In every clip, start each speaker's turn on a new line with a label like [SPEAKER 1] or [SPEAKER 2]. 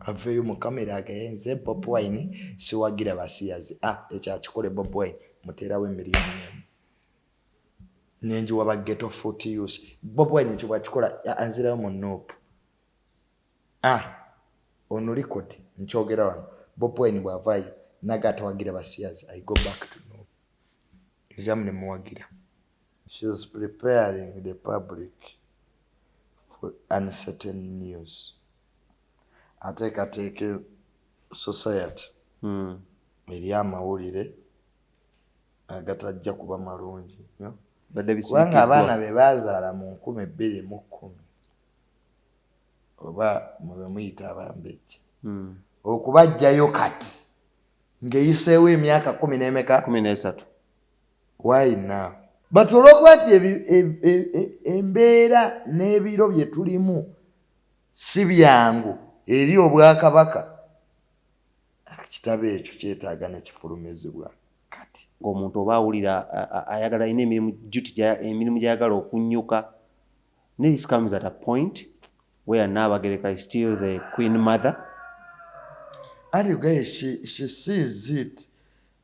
[SPEAKER 1] Aveeyo mu kamera agenze Bobi Wine siwagira basiyazi. Ah, ekyo akikole Bobi Wine, muteerawo 1 million nenjiwa ba ghetto foot use. Bobi Wine ekyo bwakikola, anzirayo mu NUP. Ah, ono record nkyogera wano, Bobi Wine bw'avaayo naga atawagira basiyazi, I go back to NUP, nziramu ne muwagira. She is preparing the public for uncertain news. Ateekateeka society eri amawulire agatajja kuba malungi nnyo.
[SPEAKER 2] Badde
[SPEAKER 1] Kubanga
[SPEAKER 2] bisirikiddwa.
[SPEAKER 1] Abaana be baazaala mu 2010, oba mwe muyita abambejja, okubaggyayo kati ng'eyiseewo emyaka kumi n'emeka?
[SPEAKER 2] 13.
[SPEAKER 1] Why now? But olwokuba nti embeera n'ebiro bye tulimu si byangu eri obwakabaka, ekitabo ekyo kyetaaga nekifulumizibwa kati.
[SPEAKER 2] Ng'omuntu oba awulira ayagala, alina emirimu duty emirimu gy'ayagala okunyuka, ne this comes at a point where Nnaabagereka is still the queen mother.
[SPEAKER 1] Anti guy, she sees it,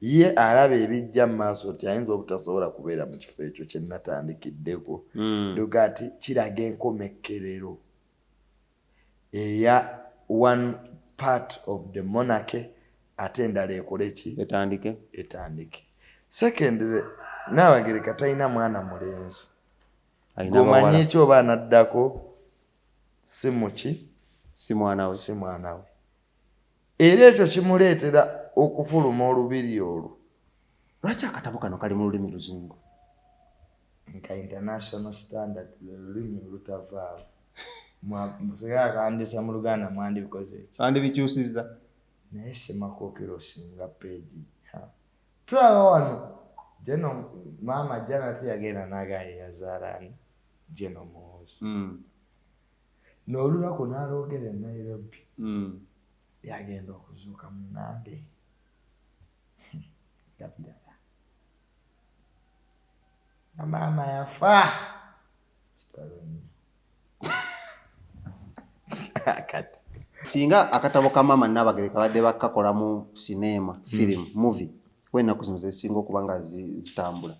[SPEAKER 1] ye alaba ebijja mu maaso nti ayinza obutasobola kubeera mu kifo ekyo kye natandikiddeko. Ndoga nti kiraga enkomekkerero eya one part of the monarchy, ate endala ekole ki?
[SPEAKER 2] Etandike.
[SPEAKER 1] Etandike. Secondly, Nnaabagereka talina mwana mulenzi.
[SPEAKER 2] Alina
[SPEAKER 1] Gwomanyi
[SPEAKER 2] bawala.
[SPEAKER 1] Ekyo oba anaddako si muki?
[SPEAKER 2] Si mwana we.
[SPEAKER 1] Si mwana we, era ekyo kimuleetera okufuluma olubiri olwo.
[SPEAKER 2] Lwaki akatabo kano kali mu lulimi luzungu?
[SPEAKER 1] Nka international standard, lwe lulimi olutavaawo. Singa akandisa mu Luganda, mwandibikoze ekyo.
[SPEAKER 2] Andibikyusizza.
[SPEAKER 1] Naye Semakookiro osinga peegi. Ha. Tulaba wano Geno maama Janat yagenda n'agaye yazaala ani? Geno Muhoozi. N'olunaku n'alwogera e Nairobi. Yagenda okuzuuka munnange nga birala nga maama yafa. Kitalo nnyo kati.
[SPEAKER 2] Singa akatabo ka maama Nnaabagereka badde bakakolamu sineema, film, movie, kuba ennaku zino zezisinga okuba nga zitambula,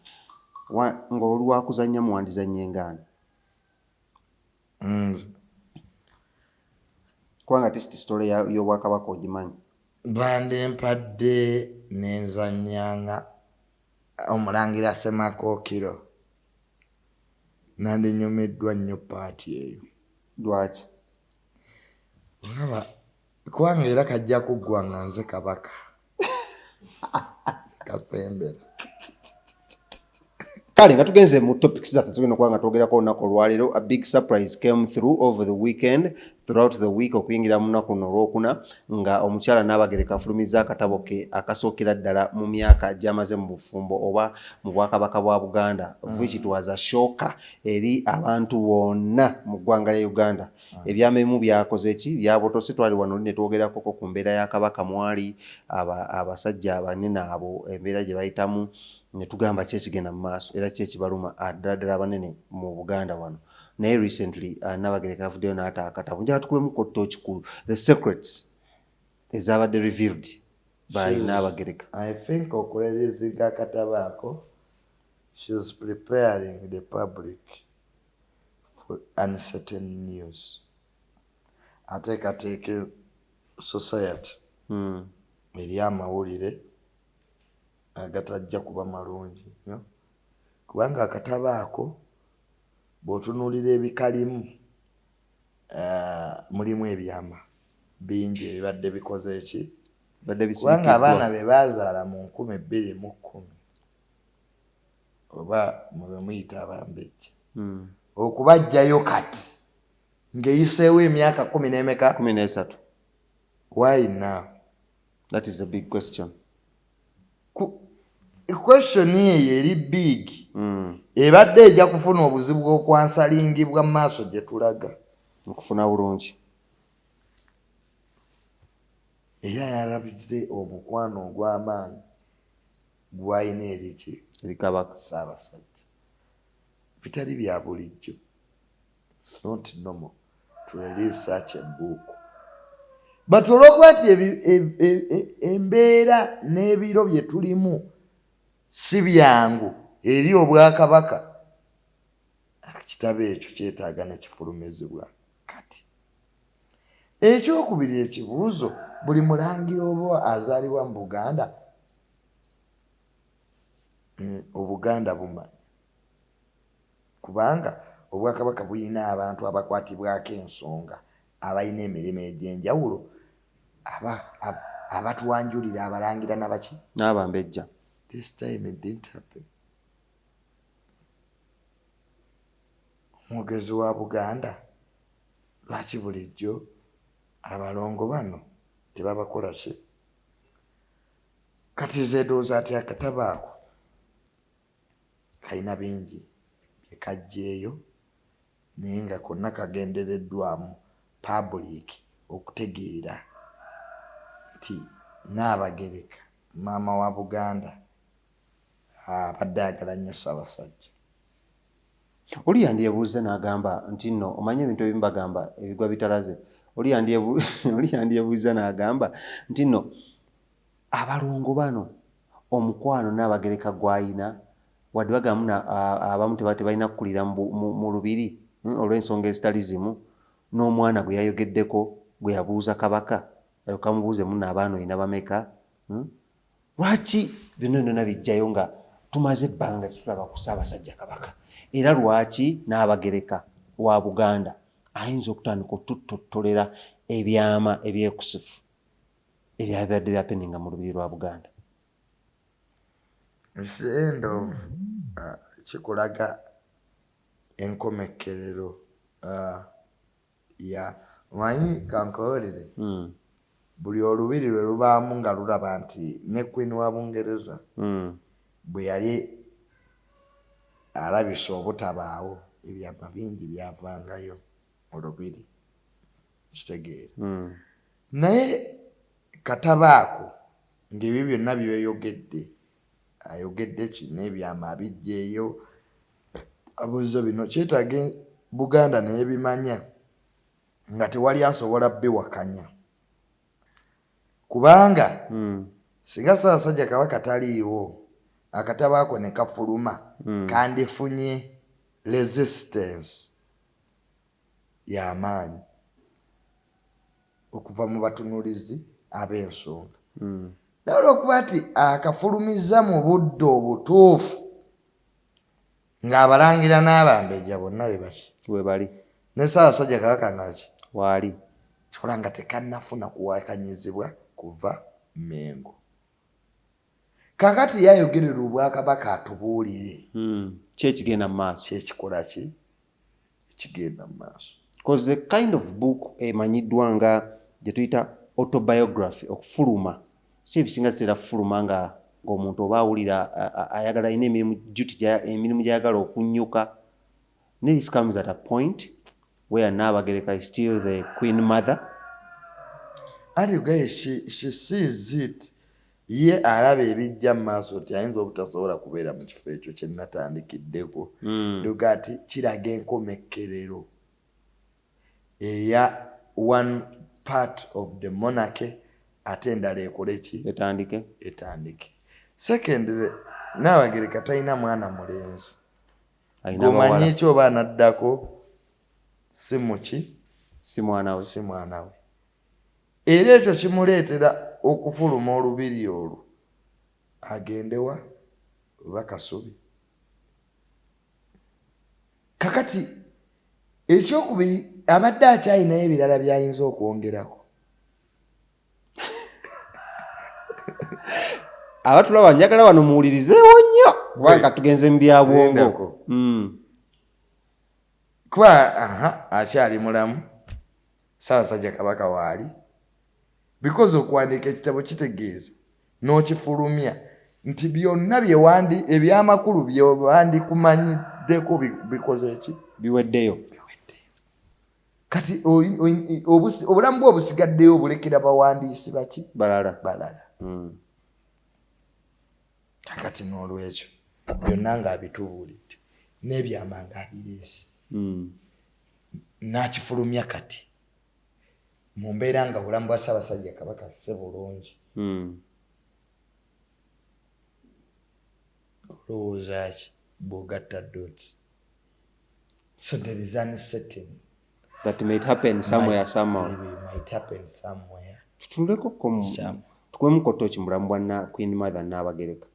[SPEAKER 2] ng'oli wakuzannya, muwandizannya engaano?
[SPEAKER 1] Nze?
[SPEAKER 2] Kubanga at least story y'obwakabaka ogimanyi.
[SPEAKER 1] Bandempadde nenzannyanga omulangira Semakookiro, nandinyumiddwa nnyo part eyo.
[SPEAKER 2] Lwaki?
[SPEAKER 1] Olaba, kubanga era kajja kuggwa nga nze kabaka kasembera.
[SPEAKER 2] Kale nga tugenze mu topics zaffe zigenda okuba nga twogerako olunaku olwaleero, a big surprise came through over the weekend, throughout the week, okuyingira mu lunaku luno olwokuna, nga omukyala Nnaabagereka afulumizza akatabo ke akasookera ddala mu myaka gy'amaze mu bufumbo oba mu bwakabaka bwa Buganda, which it was a shocker eri abantu bonna mu ggwanga lya Uganda. Ebyama ebimu byakoze ki? Byabotose. Twali wano ne twogerakoko ku mbeera ya kabaka, mwali abasajja abanene abo embeera gye bayitamu, ne tugamba ki ekigenda mu maaso era ki ekibaluma ddala ddala abanene mu Buganda wano. Naye recently Nnabagereka avuddeyo n'ata akatabo. Njagala tukubemu ttooki ku the secrets ezabadde revealed by Nnabagereka.
[SPEAKER 1] I think okureleasinga akatabo ako, she is preparing the public for uncertain news. Ateekateeka society eri amawulire agatajja kuba malungi nnyo, kubanga akatabo ako bw'otunuulira ebikalimu, mulimu ebyama bingi ebibadde bikoze ki?
[SPEAKER 2] Badde
[SPEAKER 1] Kubanga abaana
[SPEAKER 2] bisirikiddwa.
[SPEAKER 1] Be baazaala mu 2010, oba mwe muyita abambejja, okubaggyayo kati ng'eyiseewo emyaka kumi n'emeka?
[SPEAKER 2] 13.
[SPEAKER 1] Why now?
[SPEAKER 2] That is a big question.
[SPEAKER 1] Question eyo eri big. Ebadde ejja kufuna obuzibu okwansalingibwa mu maaso gye tulaga.
[SPEAKER 2] Okufuna bulungi.
[SPEAKER 1] Era yalabize omukwano ogw'amaanyi gw'alina eri ki?
[SPEAKER 2] Eri kabaka.
[SPEAKER 1] Ssaabasajja. Bitali bya bulijjo. It's not normal to release such a book. But olwokuba nti embeera n'ebiro bye tulimu si byangu eri obwakabaka, ekitabo ekyo kyetaaga nekifulumizibwa. Kati ekyokubiri, ekibuuzo, buli mulangira oba azaalibwa mu Buganda, Obuganda bumanyi, kubanga obwakabaka bulina abantu abakwatibwako ensonga abalina emirimu egy'enjawulo abatwanjulira abalangira nabaki.
[SPEAKER 2] N'abambejja.
[SPEAKER 1] This time it didn't happen. Omwogezi wa Buganda, lwaki bulijjo abalongo bano tebabakola ki? Kati ze ndowooza ati akatabo ako kalina bingi bye kaggyeeyo, naye nga konna kagendereddwamu public okutegeera nti Nnaabagereka maama wa Buganda abadde ayagala nnyo Ssaabasajja.
[SPEAKER 2] Oli yandyebuuza n'agamba nti nno omanyi ebintu ebimu bagamba ebigwa bitalaze. Oli yandyebuuza n'agamba nti nno abalongo bano omukwano Nnaabagereka gw'ayina, wadde bagamba abamu tebalina kukulira mu lubiri olw'ensonga ezitali zimu, n'omwana gwe yayogeddeko gwe yabuuza Kabaka, alyoke amubuuze munno abaana olina bameka? Lwaki byonna byonna bijjayo nga tumaze ebbanga tetulaba ku Ssaabasajja Kabaka? Era lwaki Nnaabagereka wa Buganda ayinza okutandika otutottolera ebyama ebyekusifu ebyabadde byapeninga mu lubiri lwa Buganda?
[SPEAKER 1] It's the end of kikulaga enkomekkerero ya omanyi kankoolere buli olubiri lwe lubaamu nga lulaba nti ne Queen wa Bungereza bwe yali alabisa obutabaawo, ebyama bingi byavangayo mu lubiri, kitegeera. Naye katabo ako ng'ebyo byonna byoyogedde, ayogedde kino, ebyama abiggyeeyo, abuuza bino, kyetaaga Buganda n'ebimanya nga tewali asobola biwakanya, kubanga singa Ssaabasajja Kabaka taliiwo akatabo ako ne kafuluma, kandifunye resistance y'amaanyi okuva mu batunuulizi ab'ensonga. Naye olwokuba nti akafulumizza mu budde obutuufu ng'abalangira n'abambejja bonna be baki
[SPEAKER 2] webali
[SPEAKER 1] ne Ssaabasajja Kabaka nga ki
[SPEAKER 2] waali
[SPEAKER 1] kikola nga tekannafuna kuwakanyizibwa kuva Mmengo. Kaakati ye ayogerera obwakabaka atubuulire
[SPEAKER 2] ki ekigenda mu maaso,
[SPEAKER 1] kyekikola ki ekigenda mu maaso.
[SPEAKER 2] Because the kind of book emanyiddwa nga gye tuyita autobiography okufuluma, si ebisinga zitera kufuluma nga ng'omuntu oba awulira ayagala alina emirimu duty emirimu gy'ayagala okunnyuka. Ne this comes at a point where Nnaabagereka is still the queen mother.
[SPEAKER 1] Anti gaye she sees it, ye alaba ebijja mu maaso nti ayinza obutasobola kubeera mu kifo ekyo kye natandikiddeko. Nduga ati kiraga enkomekkerero eya one part of the monarchy, ate endala ekole ki?
[SPEAKER 2] Etandike.
[SPEAKER 1] Etandike. Secondly, Nnaabagereka talina mwana mulenzi.
[SPEAKER 2] Alina
[SPEAKER 1] gomanyi
[SPEAKER 2] bawala.
[SPEAKER 1] Ekyo oba anaddako si muki?
[SPEAKER 2] Si mwana we.
[SPEAKER 1] Si mwana we. Era ekyo kimuleetera okufuluma olubiri olwo agendewa oba Kasubi. Kakati ekyokubiri, abadde akyalinayo ebirala byayinza okwongerako.
[SPEAKER 2] Abatulaba, njagala wano muwulirizeewo nnyo kubanga tugenze mu bya bwongo.
[SPEAKER 1] Lindako. Kuba aha akyali mulamu, Ssaabasajja Kabaka waali, because okuwandiika ekitabo kitegeeza n'okifulumya nti byonna byewandi ebyamakulu byewandikumanyiddeko bikoze ki?
[SPEAKER 2] Biweddeyo.
[SPEAKER 1] Biweddeyo. Kati obulamu bwe obusigaddeyo obulekera bawandiisi baki?
[SPEAKER 2] Balala.
[SPEAKER 1] Balala. Kakati n'olwekyo byonna ng'abitubuulidde n'ebyama ng'abireese n'akifulumya kati. Mu mbeera nga obulamu bwa Ssaabasajja Kabaka si bulungi, olowooza ki bw'ogatta dots? So there is uncertain
[SPEAKER 2] that might happen somewhere, somehow.
[SPEAKER 1] Might happen somewhere.
[SPEAKER 2] Tutunuleko ko, tukwemu toki mu bulamu bwa Queen Mother Nnaabagereka.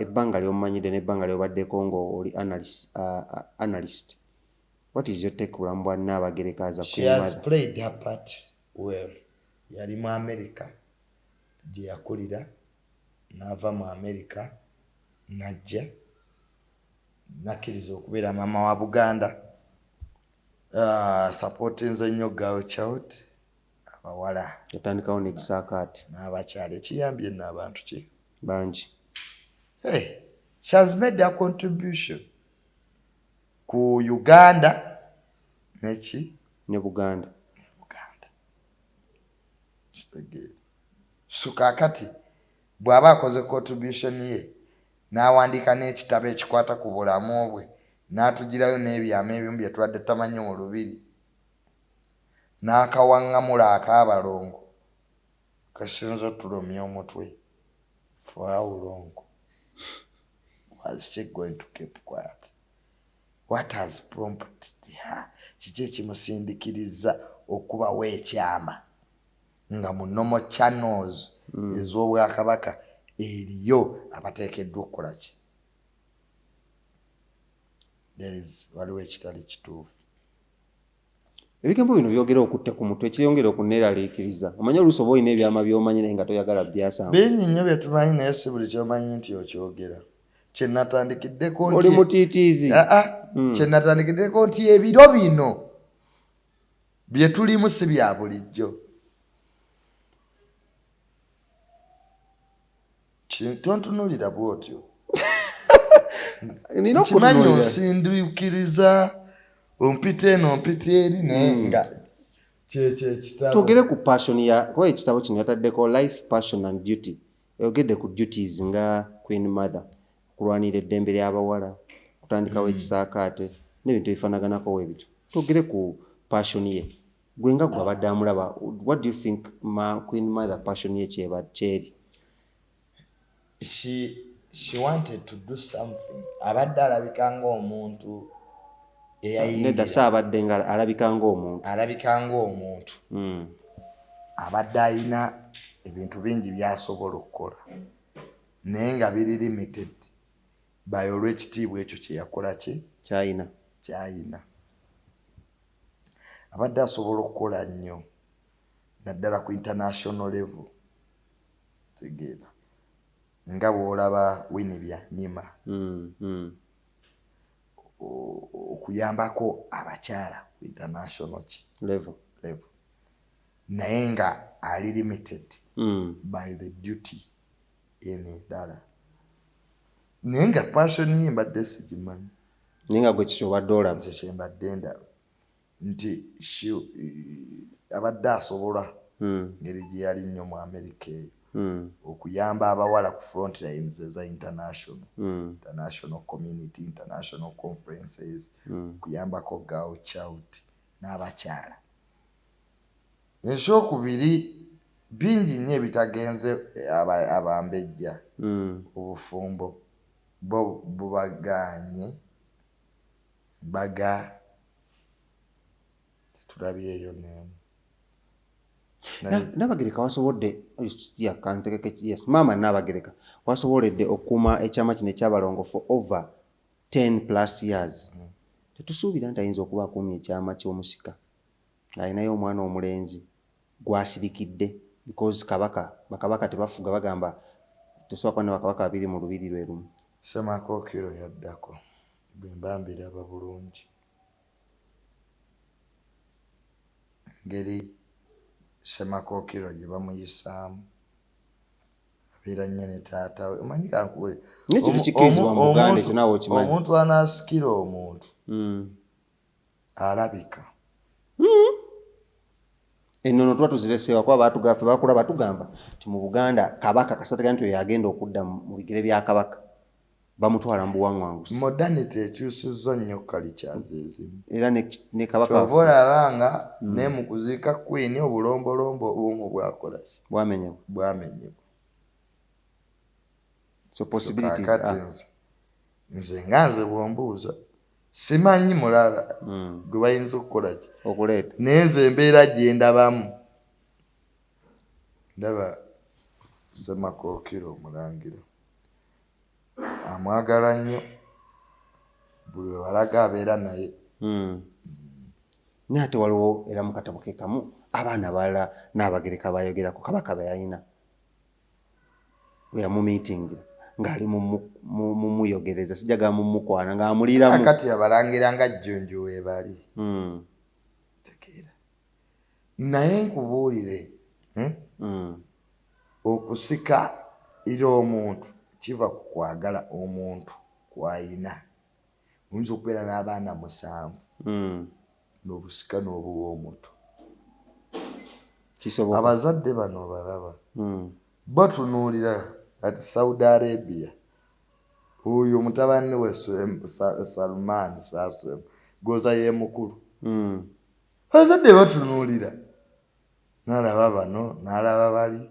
[SPEAKER 2] Ebbanga ly'omumanyidde n'ebbanga ly'obaddeko ng'oli analyst, what is your take ku bulamu bwa Nnaabagereka as a
[SPEAKER 1] She has played her part well. Yali mu America gye yakulira, n'ava mu America n'ajja nakkiriza okubeera maama wa Buganda. Supportinze nnyo girl child, abawala.
[SPEAKER 2] Yatandikawo n'ekisaakaate.
[SPEAKER 1] N'abakyala, ekiyambye nno abantu ki?
[SPEAKER 2] Bangi.
[SPEAKER 1] Hey, she has made a contribution ku Uganda neki?
[SPEAKER 2] Ne Buganda.
[SPEAKER 1] Buganda, kitegeere. So kaakati bw'aba akoze contribution ye, n'awandiika n'ekitabo ekikwata ku bulamu bwe, n'atugirayo n'ebyama ebimu bye tubadde tamanyi mu lubiri, n'akawaŋŋamula ak'abalongo kasinza otulumya omutwe, for how long was she going to keep quiet? What has prompted her? Kiki ekimusindikiriza okubawo ekyama nga mu normal channels ez'obwakabaka eriyo abateekeddwa okukola ki? There is, waliwo ekitali kituufu.
[SPEAKER 2] Ebigambo bino byogera okutte ku mutwe, ekiyongera okuneeraliikiriza. Omanyi oluusi oba olina ebyama by'omanyi naye nga toyagala byasamba.
[SPEAKER 1] Bingi nnyo bye tumanyi, naye si buli kyomanyi nti okyogera. Kyenatandikiddeko
[SPEAKER 2] oli mutiitiizi.
[SPEAKER 1] Kyenatandikiddeko nti ebiro bino bye tulimu si bya bulijjo. Tontunulira bw'otyo.
[SPEAKER 2] Nina
[SPEAKER 1] nkimanyi.
[SPEAKER 2] Okutunuulira.
[SPEAKER 1] Onsinduukiriza, ompita eno, ompita eri, naye nga kyekyo ekitabo.
[SPEAKER 2] Twogere ku passion ya, kuba ekitabo kino yataddeko Life, Passion and Duty. Oyogedde ku duties nga Queen Mother, okulwanirira eddembe ly'abawala, okutandikawo ekisaakaate n'ebintu ebifaanaganako ebityo. Twogere ku passion ye. Gwe nga gwe abadde amulaba, what do you think ma Queen Mother passion ye kyeba kyeri?
[SPEAKER 1] She wanted to do something. Abadde alabika ng'omuntu
[SPEAKER 2] nedda
[SPEAKER 1] eyayingira.
[SPEAKER 2] Si abadde nga alabika ng'omuntu.
[SPEAKER 1] Alabika ng'omuntu abadde ayina ebintu bingi by'asobola okukola, naye nga biri limited by olw'ekitiibwa ekyo kye yakola ki?
[SPEAKER 2] Kyayina.
[SPEAKER 1] Kyayina. Abadde asobola okukola nnyo, naddala ku international level. Tegeera, nga bw'olaba Winnie Byanyima, okuyambako abakyala ku international ki?
[SPEAKER 2] Level.
[SPEAKER 1] Level, naye nga ali limited by the duty eno endala, naye nga passion ye mbadde sigimanyi.
[SPEAKER 2] Naye nga gwe kiki obadde olaba?
[SPEAKER 1] Nze kyembadde ndaba nti abadde asobola, ngeri gye yali nnyo mu America eyo, okuyamba abawala ku front lines eza international, international community, international conferences, okuyambako girl child n'abakyala. Ekyokubiri, bingi nnyo ebitagenze. Abambejja, obufumbo bo bubagaanye, mbaga tetulabyeyo n'emu.
[SPEAKER 2] Naabagereka wasobodde, ya, kantegeke, yes, maama Naabagereka wasoboledde okukuuma ekyama kino ekyabalongo for over 10 plus years. Tetusuubira nti ayinza okuba akuumye ekyama ky'omusika ng'alinayo omwana omulenzi gw'asirikidde, because kabaka, bakabaka tebafuga, bagamba tosobola kuba ne bakabaka babiri mu lubiri lwe lumu.
[SPEAKER 1] Ssemakookiro yaddako, bwe mba mbiraba bulungi, engeri Ssemakookiro gye bamuyisaamu, abeera nnyo ne taata we. Omanyi, kankubuulire,
[SPEAKER 2] Naye ekyo tekikkirizibwa mu Buganda, ekyo naawe okimanyi.
[SPEAKER 1] Omuntu anaasikira omuntu alabika.
[SPEAKER 2] Ennono tuba tuzireseewa, kuba baatugaffe bakula batugamba nti mu Buganda kabaka kasatega nti oyo agenda okudda mu bigere bya kabaka. Bamutwala mu buwaŋŋanguse.
[SPEAKER 1] Modernity ekyusizza nnyo cultures ezimu.
[SPEAKER 2] Era ne kabaka
[SPEAKER 1] Kyova olaba nga ne mu kuziika Queen obulombolombo obumu bwakola ki?
[SPEAKER 2] Bwamenyebwa.
[SPEAKER 1] Bwamenyebwa.
[SPEAKER 2] So possibilities
[SPEAKER 1] Kaakati
[SPEAKER 2] are
[SPEAKER 1] nze nga nze bw'ombuuza, simanyi mulala gwe bayinza okukola ki
[SPEAKER 2] okuleeta.
[SPEAKER 1] Naye nze embeera gye ndabamu, ndaba Ssemakookiro omulangira amwagala nnyo, buli we balaga abeera naye.
[SPEAKER 2] Naye ate waliwo era mu katabo ke kamu abaana abalala n'Abagereka bayogerako kabaka be yalina we yamumiitingira ng'ali mumuyogereza, sijjaga mumukwana ng'amuliiramu.
[SPEAKER 1] Kati abalangira nga Jjunju weebali. Tegeera, naye nkubuulire, eh? Okusika era omuntu kiva ku kwagala omuntu kwayina. Oyinza okubeera n'abaana 7 n'obusika n'obuwa omuto.
[SPEAKER 2] Kisoboka.
[SPEAKER 1] Abazadde bano balaba batunuulira ati Saudi Arabia, oyo mutabani we Salman goza ye mukulu. Abazadde batunuulira n'alaba bano n'alaba bali.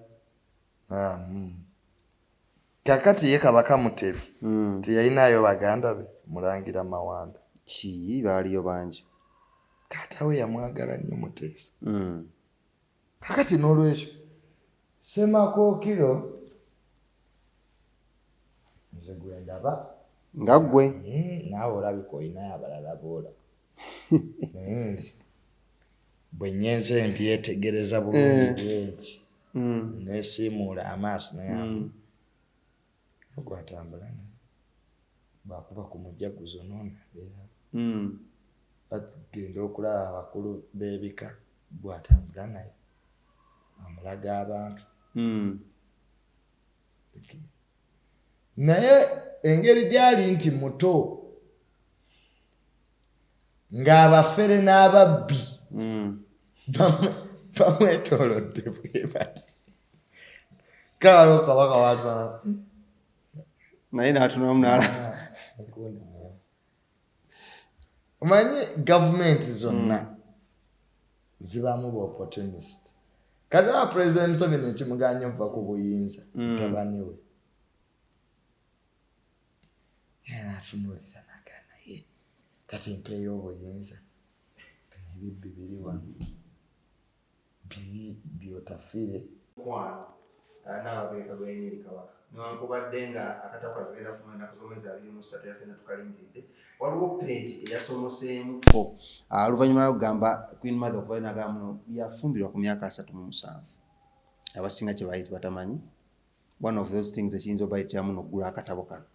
[SPEAKER 1] Kakati ye Kabaka Mutebi teyalinayo baganda be Mulangira Mawanda?
[SPEAKER 2] Ki, baaliyo bangi.
[SPEAKER 1] Taata we yamwagala nnyo Muteesa. Kakati n'olwekyo Ssemakookiro nze gwe ndaba.
[SPEAKER 2] Nga ggwe.
[SPEAKER 1] Naawe olabika olinayo abalala boola, naye nze bwe nyenze mbyetegereza bulungi bwe nti nesiimuula amaaso, naye gwatambula naye bwakuba ku mujaguzo noono abeera bagenda okulaba abakulu b'ebika, gwatambula naye amulaga abantu. Naye engeri gyali nti muto ng'abafere n'ababbi bamwetoolodde bwe bati, kawaliwo kabaka watwala
[SPEAKER 2] naye n'atunamu n'ala.
[SPEAKER 1] Omanyi gavumenti zonna zibaamu ba opportunist. Kati aba President Museveni ekimuganya okuva ku buyinza, mutabani we naatunuulira naga, naye kati mpeeyo obuyinza, bino ebibbi biri wano biri byotafiire.
[SPEAKER 2] Mukwano n'Abagereka gwalina eri kabaka, newankubadde nga akatabo kano kagenda kufuluma ennaku z'omwezi 23, era ffenna tukalindiridde, waliwo page eyasomoseemuko oluvannyuma lwokugamba Queen Mother okuvayo nagamba muno yafumbirwa ku myaka 37. Abasinga kye baali tebatamanyi, one of those things ekiyinza obayitiramu n'okugula akatabo kano,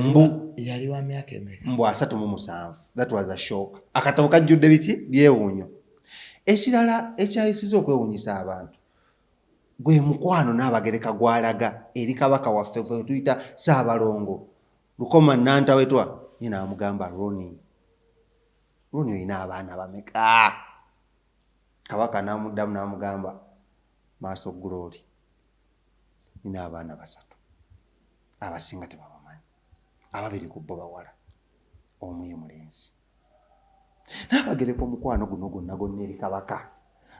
[SPEAKER 2] mbu
[SPEAKER 1] Yali wa myaka emeka?
[SPEAKER 2] Mbu 37. That was a shock. Akatabo kajjudde biki byewuunyo. Ekirala ekyayisiza okwewuunyisa abantu gwe mukwano n'Abagereka gwalaga eri kabaka waffe gwe tuyita Ssaabalongo Lukoma Nantawetwa. Ye n'amugamba, "Roni, Roni, olina abaana bameka?" Kabaka n'amuddamu n'amugamba, "Maaso gulooli, nina abaana basatu, abasinga tebabamanyi, ababiri ku bo bawala, omu ye mulenzi." N'Abagereka omukwano guno gwonna gwonna eri kabaka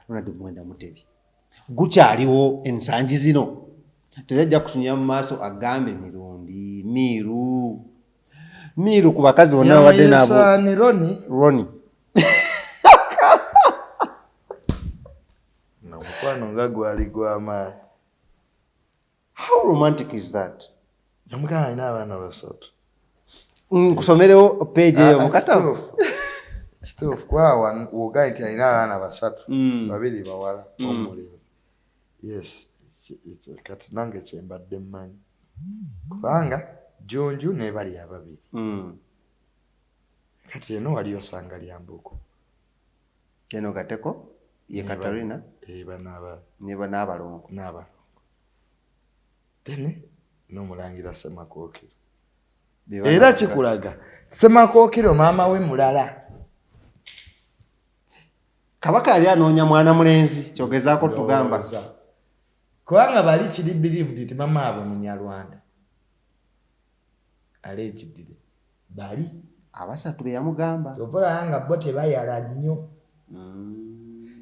[SPEAKER 2] Ronald Muwenda Mutebi gukyaliwo ensangi zino. Teyajja kutunyira mu maaso agambe mirundi miiru miiru ku bakazi bonna babadde nabo.
[SPEAKER 1] Yamuyisaani Roni?
[SPEAKER 2] Roni.
[SPEAKER 1] Omukwano nga gwali gw'amaanyi.
[SPEAKER 2] How romantic is that?
[SPEAKER 1] Yamugamba alina abaana basatu.
[SPEAKER 2] Nkusomerewo page eyo mu katabo.
[SPEAKER 1] Kituufu, kuba wogaye nti alina abaana basatu, babiri bawala, omulenzi. Yes, kati nange kyembadde mmanyi, kubanga Junju nebali ababiri. Kati eno waliyo Sanga Lyambugo.
[SPEAKER 2] Eno gateko ye Katarina.
[SPEAKER 1] Banaba.
[SPEAKER 2] Ne n'abalongo.
[SPEAKER 1] N'abalongo, then n'omulangira Ssemakookiro.
[SPEAKER 2] Be baana
[SPEAKER 1] Era kikulaga Ssemakookiro maama we mulala.
[SPEAKER 2] Kabaka yali anoonya mwana mulenzi, kyogezaako tugamba?
[SPEAKER 1] Ndowooza. Kubanga bali kiri believed nti mama abwe Munyarwanda. Allegedly bali
[SPEAKER 2] Abasatu be yamugamba.
[SPEAKER 1] Kyova olaba nga bo tebayala nnyo.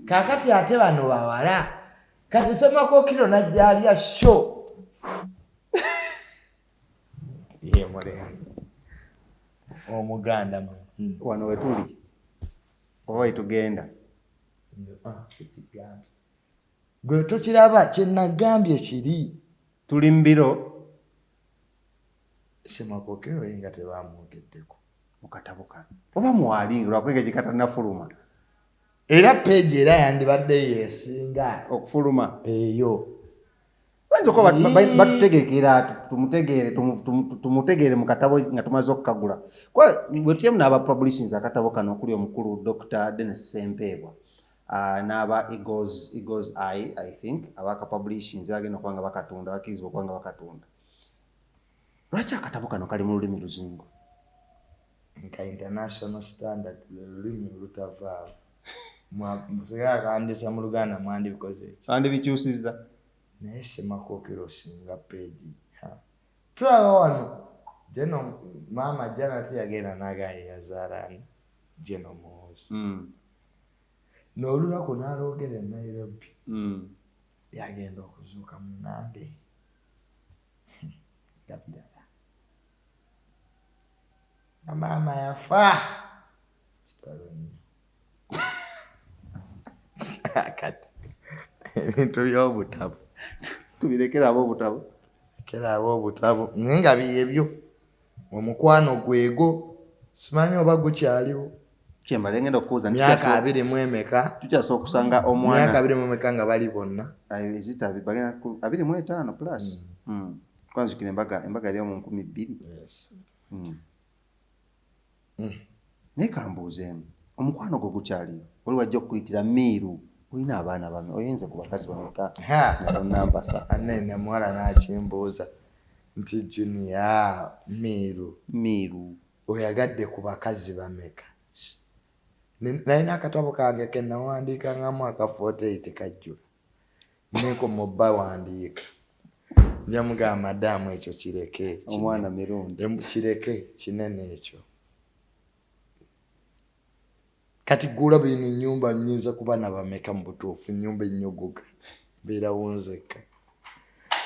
[SPEAKER 1] Kaakati ate bano bawala, kati Ssemakokiro n'ajja alya sho ye mulenzi omuganda mwennyini.
[SPEAKER 2] Wano wetuli oba wetugenda?
[SPEAKER 1] Ah, sikigambye, gwe tokiraba kye nagambye kiri.
[SPEAKER 2] Tuli mbiro.
[SPEAKER 1] Ssemakokiro ye nga tebamwogeddeko
[SPEAKER 2] mu katabo kano, oba mwali lwakwega gye katanafuluma.
[SPEAKER 1] Era page era yandibadde yesinga
[SPEAKER 2] okufuluma
[SPEAKER 1] eyo.
[SPEAKER 2] Bayinza okuba batutegekera tumutegeere, tumutegeere mu katabo nga tumaze okukagula. Kuba bwe tutyamu n'aba publishings akatabo kano okuli omukulu Dr. Denis Sempeebwa, n'aba Eagles Eye, I think abaka publishings agenda okuba nga bakatunda, bakkirizibwa okuba nga bakatunda. Lwaki akatabo kano kali mu lulimi luzungu?
[SPEAKER 1] Nka international standard, lwe lulimi olutavaawo. Singa akandisa mu Luganda mwandibikoze eki?
[SPEAKER 2] Bandibikyusizza.
[SPEAKER 1] Naye Ssemakokiro singa page tulaba wano Geno maama Janat yagenda n'agamba yazaala ani, Geno Muhoozi. N'olunaku n'alwogera e Nairobi. Yagenda okuzuuka munnange nga birala nga maama yafa. Kitalo nnyo. Kati ebintu by'obutabo
[SPEAKER 2] tubirekere ab'obutabo.
[SPEAKER 1] Kera ab'obutabo, naye nga byebyo omukwano gwego simanyi oba gukyaliwo.
[SPEAKER 2] Kyembale ngenda okubuuza nti
[SPEAKER 1] Myaka 20 emeka?
[SPEAKER 2] Tukyasobola okusanga omwana
[SPEAKER 1] Myaka 20 emeka nga bali bonna?
[SPEAKER 2] Ezitabi bagenda ku 25 plus. Kwanzukira embaga yali mu 2000. Naye kambuuzeemu, omukwano gwo gukyaliyo? Oli wajja okukuyitira miiru, olina abaana bame, oyenze ku bakazi bameka nga tonampasa?
[SPEAKER 1] Anene muwala n'akimbuuza nti, "Junior miiru,
[SPEAKER 2] Miiru,
[SPEAKER 1] oyagadde ku bakazi bameka?" Nalina akatabo kange ke nawandiikangamu aka 48 kajjula, nenkoma obbawandiika. Njamugamba, "Madaamu, ekyo kireke."
[SPEAKER 2] Omwana mirundi.
[SPEAKER 1] Kireke, kinene ekyo. Kati gulaba eno ennyumba, nyinza kuba nabameka mu butuufu? Ennyumba ennyogoga, mbeerawo nzekka.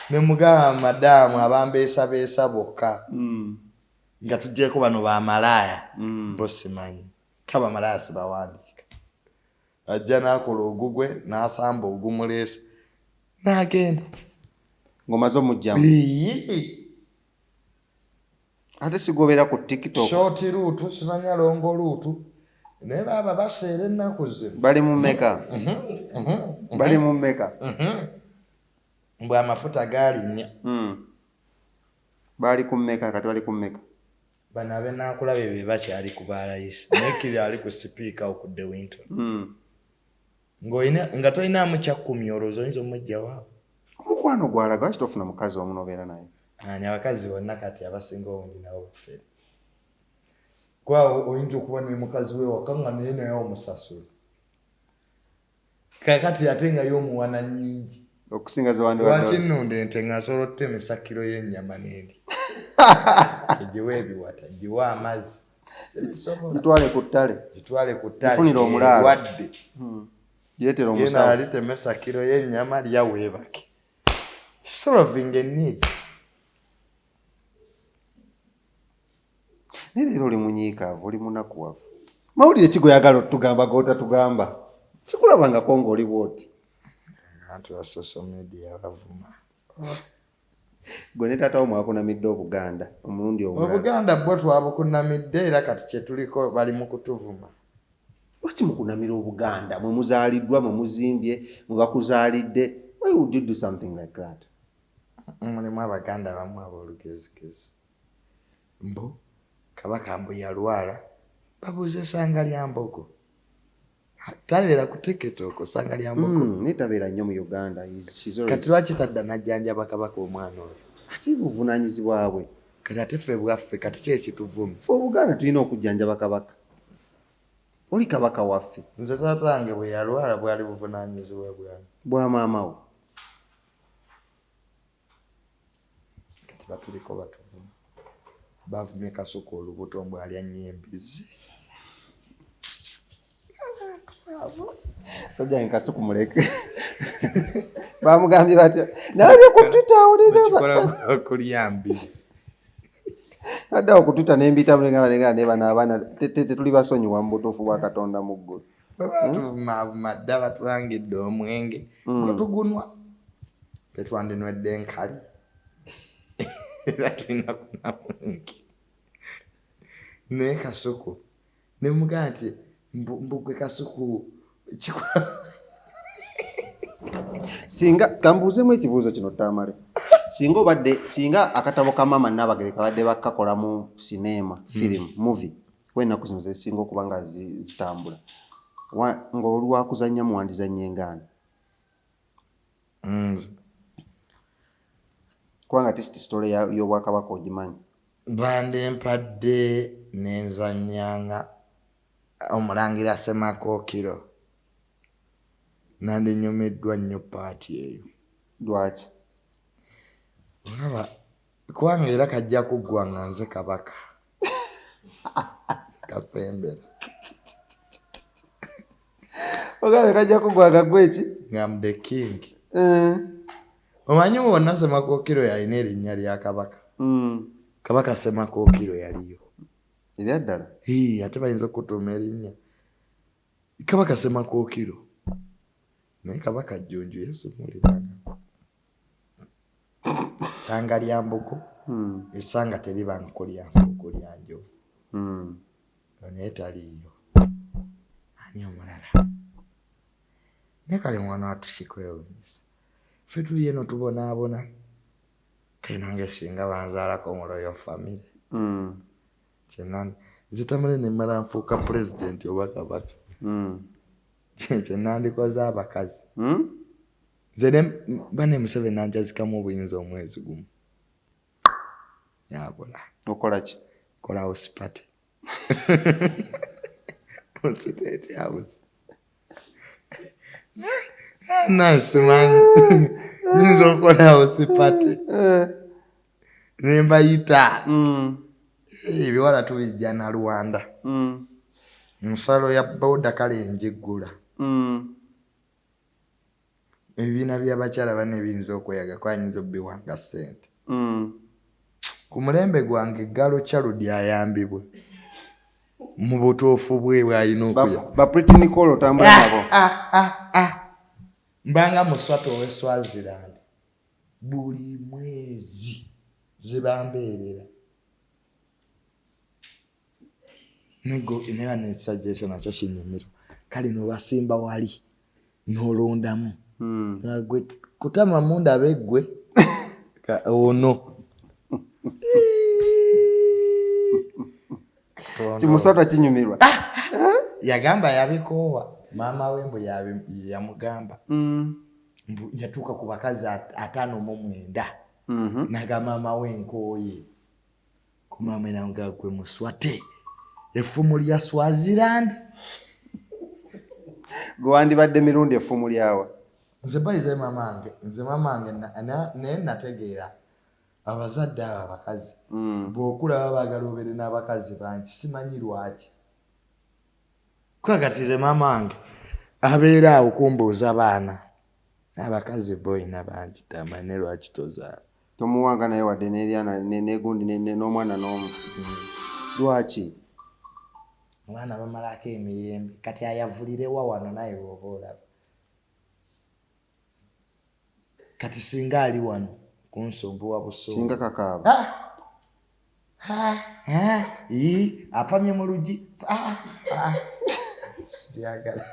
[SPEAKER 1] Nemugamba, "Madaamu, abambeesabeesa bokka nga tugyeko bano bamalaaya, bo simanyi kabamalaaya sibawandiika." Ajja n'akola ogugwe n'asamba ogumuleese n'agenda.
[SPEAKER 2] Ng'omaze omugjamu?
[SPEAKER 1] Ii.
[SPEAKER 2] Ate sigobeera ku TikTok.
[SPEAKER 1] Short route, simanya long route, naye baaba baseera ennaku zino.
[SPEAKER 2] Bali mu mmeka? Bali mu mmeka?
[SPEAKER 1] Mbwe amafuta galinnya.
[SPEAKER 2] Baali ku mmeka? Kati bali ku mmeka?
[SPEAKER 1] Bano abenakulabye be bakyali ku balayisi, naye kiri ali ku sipiika okudde Winton. Ng'olina nga tolinaamu kyakkumi, olowooza oyinza omugjawo?
[SPEAKER 2] Omukwano gwalaga, lwaki tofuna mukazi omu n'obeera naye?
[SPEAKER 1] Ani? Abakazi bonna kati abasinga obungi nabo bafere. Kuba oyinza okuba ne mukazi we waka nga naye omusasula, kakati ate nga y'omuwana nnyingi
[SPEAKER 2] okusinga
[SPEAKER 1] lwaki
[SPEAKER 2] zewandibadde.
[SPEAKER 1] Nnunda ente nga nsobola okutemesa kiro y'ennyama n'endi, egiwa ebiwata, giwa amazzi, sibisobola.
[SPEAKER 2] Gitwale ku ttale.
[SPEAKER 1] Gitwale ku ttale.
[SPEAKER 2] Gifunire omulaalo.
[SPEAKER 1] Erwadde.
[SPEAKER 2] Gireetera
[SPEAKER 1] Genda
[SPEAKER 2] omusawo.
[SPEAKER 1] alitemesa kiro y'ennyama, lya weebake, solving a need.
[SPEAKER 2] Naye leero oli munyiikaavu, oli munakuwavu. Mawulire ki goyagala otugamba gotatugamba? Kikulabangako ng'oli bwoti.
[SPEAKER 1] Abantu ba social media bavuma.
[SPEAKER 2] Gwe ne taata wo mwakunamidde Obuganda omulundi omulala.
[SPEAKER 1] Obuganda bwo twabukunamidde, era kati kyetuliko bali mu kutuvuma.
[SPEAKER 2] Lwaki mukunamira Obuganda? Mwe muzaaliddwa, mwe muzimbye, mwe bakuzaalidde. Why would you do something like that?
[SPEAKER 1] Mulimu Abaganda bamu ab'olugezigezi, mbu Kabaka mbu yalwala, babuuza essanga lya mbogo. Tabeera ku TikTok, ssanga lya mbogo.
[SPEAKER 2] Naye tabeera nnyo mu Uganda. She's always-
[SPEAKER 1] Kati lwaki tadda najjanjaba kabaka omwana oyo?
[SPEAKER 2] Ate buvunaanyizibwa bwe.
[SPEAKER 1] Kati ate ffe bwaffe, kati ki ekituvuma?
[SPEAKER 2] Ffe Obuganda tulina okujjanjaba kabaka. Oli kabaka waffe.
[SPEAKER 1] Nze taata wange bwe yalwala, bwali buvunaanyizibwa bwange?
[SPEAKER 2] Bwa maama wo.
[SPEAKER 1] Kati batuliko batuvuma. Bavumye Kasuku olubuto mbu alya nnyo embizi.
[SPEAKER 2] Sajja nge Kasuku muleke. Bamugambye batya? Nalabye ku Twitter awulira.
[SPEAKER 1] Bakikola kulya mbizi.
[SPEAKER 2] Adde awo ku Twitter ne mbiyita mulenga balenga ne bano abaana tetuli basonyiwa mu butuufu bwa Katonda mu ggulu.
[SPEAKER 1] Bwe batuvuma dda batulangidde omwenge gwe tugunwa. Tetwandinywedde enkali. Era tulina kunywa mwenge. Naye Kasuku ne mugamba nti mbu gwe Kasuku kikola.
[SPEAKER 2] Singa kambuuzeemu ekibuuzo kino Tamale. Singa obadde singa akatabo ka Maama Nnaabagereka badde bakakolamu sinema, film, movie, kuba ennaku zino ze zisinga okuba nga zitambula. Ng'oli wa kuzannyamu wandizannye ngaani?
[SPEAKER 1] Nze
[SPEAKER 2] Kubanga at least story y'Obwakabaka ogimanyi.
[SPEAKER 1] Bandimpadde ne nzannyanga Omulangira Ssemakookiro. Nandinyumiddwa nnyo part eyo.
[SPEAKER 2] Lwaki?
[SPEAKER 1] Olaba kubanga era kajja kuggwa nga nze kabaka. Kasembera.
[SPEAKER 2] Ogambye kajja kuggwa nga ggwe ki?
[SPEAKER 1] Nga I'm the king. Omanyi bonna Ssemakookiro yalina erinnya lya kabaka. Kabaka Ssemakookiro yaliyo.
[SPEAKER 2] Ebyaddala?
[SPEAKER 1] Hii, ate bayinza okutuuma erinnya. Kabaka Ssemakookiro. Naye Kabaka Jjunju Yesu muwuliranga. Ssanga lya mbogo, essanga teribangako lya mbogo lya njovu. Naye taliiyo. Ani omulala? Naye kale mwana wattu kikwewuunyisa. Ffe tuli eno tubonaabona. Kale nange singa banzaalako mu royal family. Kyenandi nze Tamale ne mmala nfuuka pulezidenti oba kabaka. Kye nandikoze abakazi. Nze ne banne Museveni nanjazikamu obuyinza omwezi gumu. Yabula.
[SPEAKER 2] Okola ki?
[SPEAKER 1] Kola house party. Mu State House. Nasimanyi. Nyinza okukola house party. Ne mbayita. Ebiwala tubijja na Rwanda. Nsalo ya boda kale njiggula. Ebibiina by'abakyala banne biyinza okweyaga kuba nyinza obbiwanga ssente. Ku mulembe gwange Galo Charudi ayambibwe mu butuufu bwe bw'alina okuya.
[SPEAKER 2] Ba Pretty Nicole otambula nabo.
[SPEAKER 1] Mbanga Muswati ow'e Swaziland. Buli mwezi zibambeerera. Naye bano ekisajja ekyo nakyo kinyumirwa. Kale n'obasimba wali n'olondamu. Gwe kutama mundabe ggwe ono.
[SPEAKER 2] Kimusota kinyumirwa.
[SPEAKER 1] Yagamba yabikoowa. Maama we mbu yamugamba. Mbu yatuuka ku bakazi 59. N'agamba maama we nkooye. Ku maama we n'amugamba gwe Muswate. Effumu lya Swaziland.
[SPEAKER 2] Gwe wandibadde mirundi effumu lyawa?
[SPEAKER 1] Nze bayize maama wange, nze maama wange naye nategeera abazadde abo abakazi. Bw'okula baba baagala obeere n'abakazi bangi, simanyi lwaki. Kuba kati nze maama wange abeera awo kumbuuza baana. Abakazi bo olina bangi tamanya lwaki tozaala.
[SPEAKER 2] Tomuwanga naye wadde n'eryana n'egundi n'omwana n'omu. Lwaki?
[SPEAKER 1] Abaana bamalako emirembe kati ayavulirewa wano naye bw'oba olaba. Kati singa ali wano kunsumbuwa busungu.
[SPEAKER 2] Singa kakaaba.
[SPEAKER 1] Ii, apamye mu luggi. Sibyagala.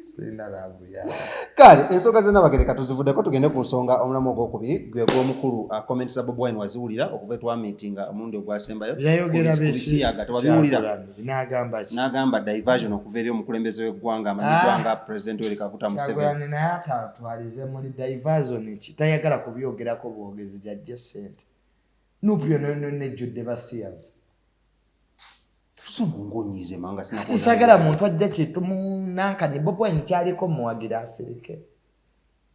[SPEAKER 1] Sirina love yaabwe.
[SPEAKER 2] Kale ensonga za Nnabagereka tuzivuddeko tugende ku nsonga omulamu ogwokubiri gwe gw'omukulu. Comments za Bobi Wine waziwulira okuva etwamiitinga omulundi ogwasembayo?
[SPEAKER 1] Yayogera
[SPEAKER 2] ku bisiyaga tewabiwulira?
[SPEAKER 1] N'agamba ki?
[SPEAKER 2] N'agamba diversion okuva eri omukulembeze w'eggwanga amanyiddwa nga President Yoweri Kaguta Museveni.
[SPEAKER 1] Kyagulanyi naye atatwalize muli diversion ki, tayagala kubyogerako bwogezi gyajje ssente. NUP yonna yonna ejjudde basiyazi.
[SPEAKER 2] Busungu ng'onyiize manga.
[SPEAKER 1] Kati saagala muntu ajja kyetumunankani. Bobi Wine kyaliko muwagira asirike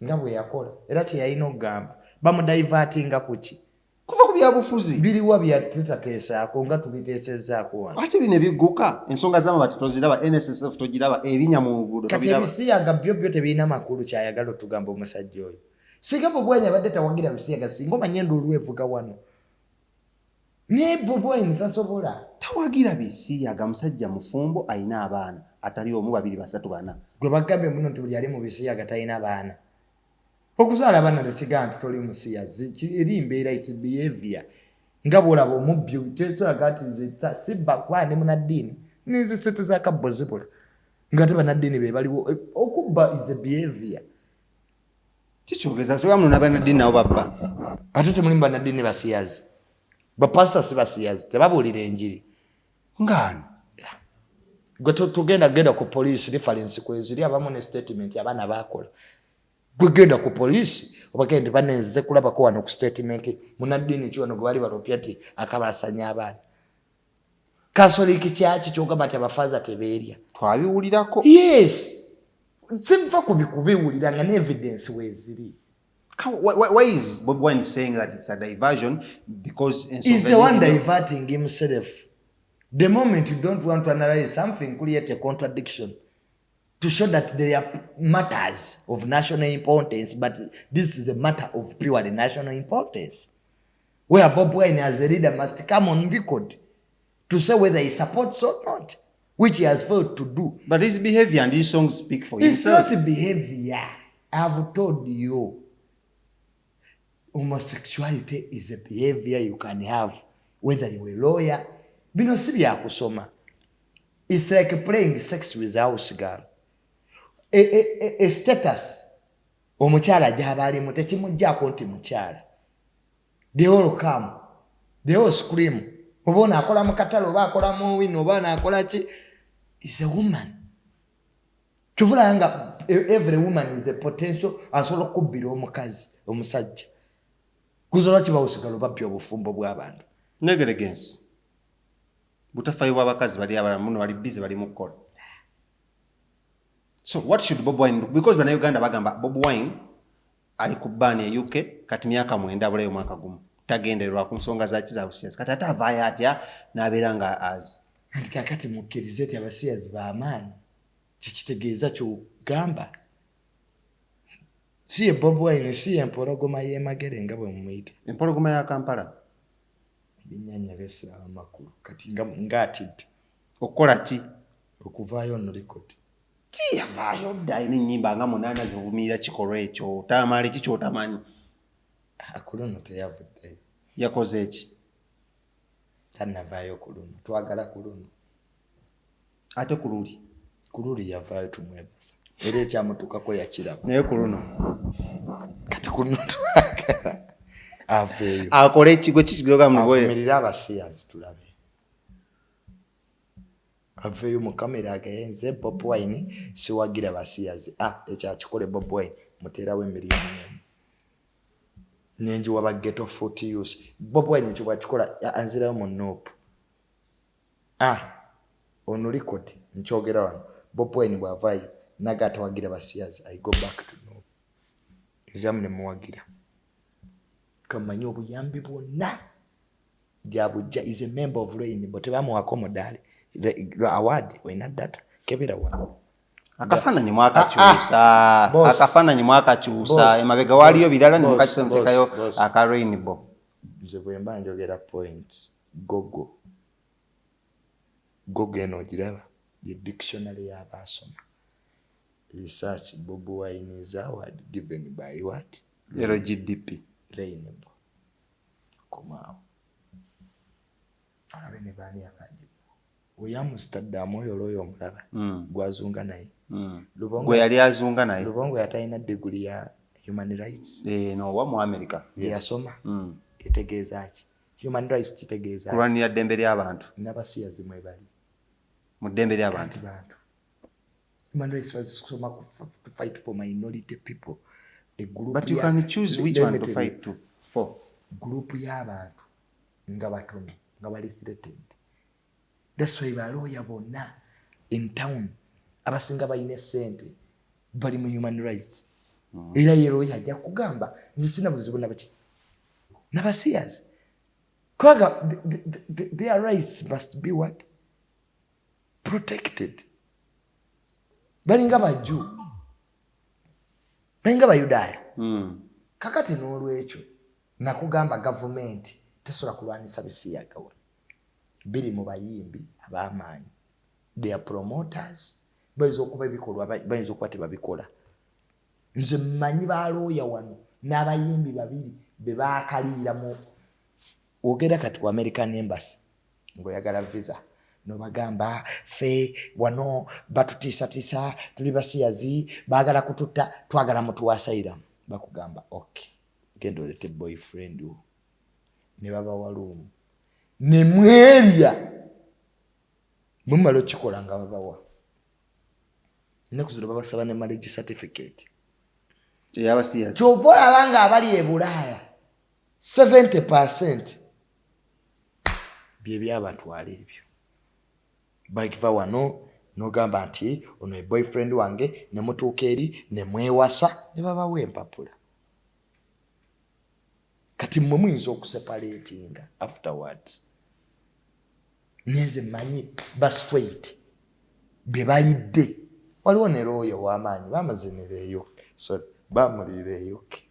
[SPEAKER 1] nga bwe yakola era kye yalina okugamba. Bamudivertinga ku ki?
[SPEAKER 2] Kuva ku byabufuzi.
[SPEAKER 1] Biriwa byatutateesaako nga tubiteesezaako wano?
[SPEAKER 2] Ate bino ebigguka, ensonga z'amabaati toziraba, NSSF togiraba, ebinya mu nguudo
[SPEAKER 1] Kati
[SPEAKER 2] tobiraba.
[SPEAKER 1] Ebisiyaga byo byo tebirina makulu. Kyayagala otugamba omusajja oyo, singa Bobi Wine abadde tawagira bisiyaga, singa omanye enduulu evuga wano, naye Bobi Wine tasobola.
[SPEAKER 2] Tawagira bisiyaga, musajja mufumbo, alina abaana atali omu, babiri, basatu, bana.
[SPEAKER 1] Gwe bagambye muno nti buli ali mu bisiyaga talina baana. Okuzaala abaana tekigamba nti toli musiyazi. Eri mbeera, is behavior, nga bwolaba omubbi tekilaga nti nze sibba kuba ndi munaddiini, ninze sente zakabbo zibula, nga te bannaddiini be baliwo. Okubba is a behavior.
[SPEAKER 2] Kikyogeza kyoga muno n'abannaddiini nabo babba.
[SPEAKER 1] Ate temulimu bannaddiini basiyazi? Bapasita si basiyazi? Tebabuulira enjiri?
[SPEAKER 2] Ngaani?
[SPEAKER 1] Gwe tugenda genda ku poliisi, reference kweziri, abamu ne statement abaana bakola. Gwe genda ku poliisi obagende banenze kulabako wano ku statement, munaddiini ki wano gwe bali balopya nti akabalasanya abaana? Kasoliki kyaki kyogamba nti abafaaza tebeerya?
[SPEAKER 2] Twabiwulirako.
[SPEAKER 1] Yes, siva ku bikubiwulira nga ne evidence weeziri.
[SPEAKER 2] Why is Bobi Wine saying that it's a diversion? Because
[SPEAKER 1] Is the one diverting himself. The moment you don't want to analyze something, create a contradiction to show that there are matters of national importance, but this is a matter of purely national importance, where Bobi Wine as a leader must come on record to say whether he supports or not, which he has failed to do.
[SPEAKER 2] But his behavior and his songs speak for
[SPEAKER 1] It's
[SPEAKER 2] himself.
[SPEAKER 1] not behavior. I've told you. Homosexuality is a behavior you can have whether you're a lawyer. Bino si byakusoma. It's like playing sex with a house girl. A status omukyala gy'aba alimu tekimuggyako nti mukyala. They all come. They all scream. Oba ono akola mu katale, oba akola mu wino, oba ono akola ki, is a woman. Kyovulaba nga every woman is a potential, asobola okubbira omukazi omusajja. Kuza lwaki bawusigala babbya obufumbo bw'abantu?
[SPEAKER 2] Negligence, butafaayo bw'abakazi bali abalala muno bali busy bali mu kukola. So what should Bobi Wine do? Because Bannayuganda bagamba Bobi Wine ali ku ban e UK kati myaka 9, abulayo omwaka gumu, tagendererwa ku nsonga zaki za busiyazi. Kati ate avaayo atya n'abeera nga
[SPEAKER 1] Anti kakati mukkirize ti abasiyazi b'amaanyi, kyekitegeeza kyogamba si ye Bobi Wine, si ye mpologoma y'emagere nga bwe mumuyita.
[SPEAKER 2] Empologoma ya Kampala.
[SPEAKER 1] Ebyennyanja byesiraba amakulu kati ng'atidde.
[SPEAKER 2] Okukola ki?
[SPEAKER 1] Okuvaayo on record.
[SPEAKER 2] Ki, yavaayo dda, alina ennyimba nga munaana zivumirira kikolwa ekyo. Tamale, ki kyotamanyi?
[SPEAKER 1] Ku luno teyavuddeyo.
[SPEAKER 2] Yakoze eki?
[SPEAKER 1] Tannavaayo ku luno, twagala ku luno.
[SPEAKER 2] Ate ku luli?
[SPEAKER 1] Ku luli yavaayo, tumwebaza, era ekyamutuukako yakiraba.
[SPEAKER 2] Naye ku luno?
[SPEAKER 1] Kati ku luno twagala aveeyo.
[SPEAKER 2] Akole ekigwe kikigoga.
[SPEAKER 1] Avumirire abasiyazi tulabe. Aveeyo mu kamera agayenze, Bobi Wine siwagira basiyazi. Ah, ekyo akikole Bobi Wine, muteerawo emiliyoni 1 nenjiwa ba ghetto foot youth. Bobi Wine ekyo bwakikola anzirayo mu NUP. Ah, ono record nkyogera wano, Bobi Wine bw'avaayo naga atawagira basiyazi, I go back to NUP, nziramu ne muwagira. Kamanyi obuyambi bwonna gyabujja, is a member of Rainbow, tebamuwako mudaali award. Olina data, kebera wano.
[SPEAKER 2] Akafaananyi mwakakyusa.
[SPEAKER 1] Ah, boss.
[SPEAKER 2] Akafaananyi mwakakyusa.
[SPEAKER 1] Boss.
[SPEAKER 2] Emabega waaliyo birala ne
[SPEAKER 1] Boss.
[SPEAKER 2] mukakyusa, mutekayo
[SPEAKER 1] Boss.
[SPEAKER 2] aka rainbow.
[SPEAKER 1] Nze bwe mba njogera points, gogo gogo eno ogiraba ye dictionary y'abaasoma. Research Bobi Wine's award given by what?
[SPEAKER 2] LGDP.
[SPEAKER 1] Rainbow. Komaawo olabe ne baani abagimuwa. Oyo Amsterdam oyo olwoyo omulaba gwazunga naye. Lubongo.
[SPEAKER 2] Gwe yali azunga naye.
[SPEAKER 1] Lubongo yatalina diguli ya human rights?
[SPEAKER 2] Eh, no wa mu America.
[SPEAKER 1] Gye yasoma. Etegeeza ki human rights? Kitegeeza ki?
[SPEAKER 2] Kulwanirira ddembe ly'abantu.
[SPEAKER 1] N'abasiyazi mwe bali.
[SPEAKER 2] Mu ddembe ly'abantu.
[SPEAKER 1] Anti bantu human rights bazisoma to fight for minority people, a group.
[SPEAKER 2] But you can choose which
[SPEAKER 1] Let
[SPEAKER 2] one
[SPEAKER 1] me
[SPEAKER 2] to
[SPEAKER 1] tell
[SPEAKER 2] fight to for.
[SPEAKER 1] Group y'abantu nga batono nga bali threatened. That's why balooya bonna in town abasinga balina essente bali mu human rights. Era ye looya ajja kugamba nze sina buzibu nabaki nabasiyazi. Kubanga their rights must be what? Protected. Balinga bajju, balinga Bayudaaya. Kakati n'olwekyo nakugamba, gavumenti tesobola kulwanisa bisiyaga wano. Biri mu bayimbi ab'amaanyi, they are promoters. Bayinza okuba ebikolwa, bayinza okuba tebabikola. Nze mmanyi balooya wano n'abayimbi babiri be baakaliira mu ogenda kati ku American Embassy ng'oyagala visa, nobagamba, "Ffe wano batutiisatiisa, tuli basiyazi, baagala kututta, twagala mutuwa asylum." Bakugamba, "Ok, genda olete boyfriend wo." Ne babawa room ne mwerya. Bwemumala okikola nga babawa. Ennaku zino babasaba ne marriage certificate.
[SPEAKER 2] Eyabasiyazi.
[SPEAKER 1] Kyova olaba nga abali e Bulaaya 70% bye byabatwala ebyo. Bava wano nogamba nti ono e boyfriend wange, ne mutuuka eri ne mwewasa ne babawa empapula. Kati mmwe muyinza okuseparatinga afterwards. Nenze mmanyi ba straight bye balidde. Waliwo ne looya ow'amaanyi bamuzinira eyo, sorry, bamuliira eyoke.